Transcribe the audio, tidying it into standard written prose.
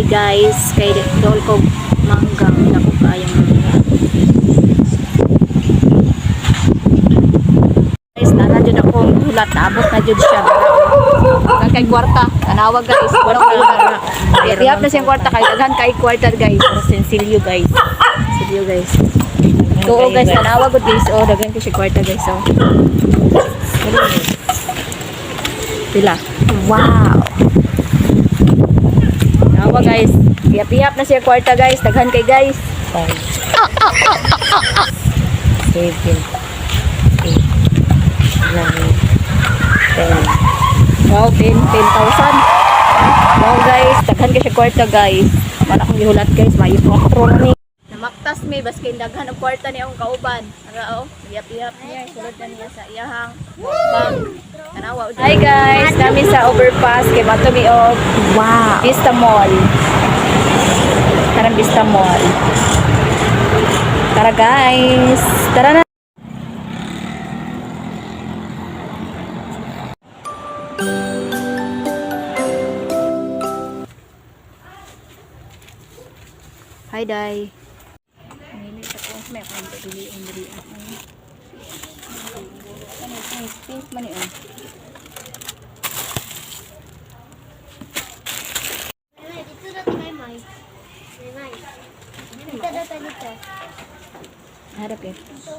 guys, kay dool ko mangga, dako kaayong mangga. Guys, nana jud akong hulat, naabot na jud siya. Daghan kay kwarta, tanawa guys, kwarta. Rehab na siyang kwarta kay daghan kay kwarta, guys. Sensilyo, guys. Sige, guys. Oo guys, tanawa gud, guys. Oh, daghan kay siya kwarta, guys. Oh. Pila. Wow. Tanawa, guys. Pihap-pihap na siya kwarta, guys. Daghan kay, guys. 5, 7, 8, 9, 10. Wow, 10, 10,000. Wow guys, daghan kay siya kwarta, guys. Wala akong gihulat, guys, mayo ko ako ni. Namaktas mi baskin daghan og kwarta ni akong kauban. Ara oh, iyap-iyap niya, sulod na niya sa iyahang bag. Tanawa. Hi guys, nami sa overpass kay mato mi og Wow! Vista Mall. Tara, Vista Mall. Tara guys, tara na. Hi, Day. Manili sa ko may akong dili ang dili ako. Ano ito? Pink man ni oh. Dito na tayo, May. May, May. Dito na tayo dito. Harap eh. Dito.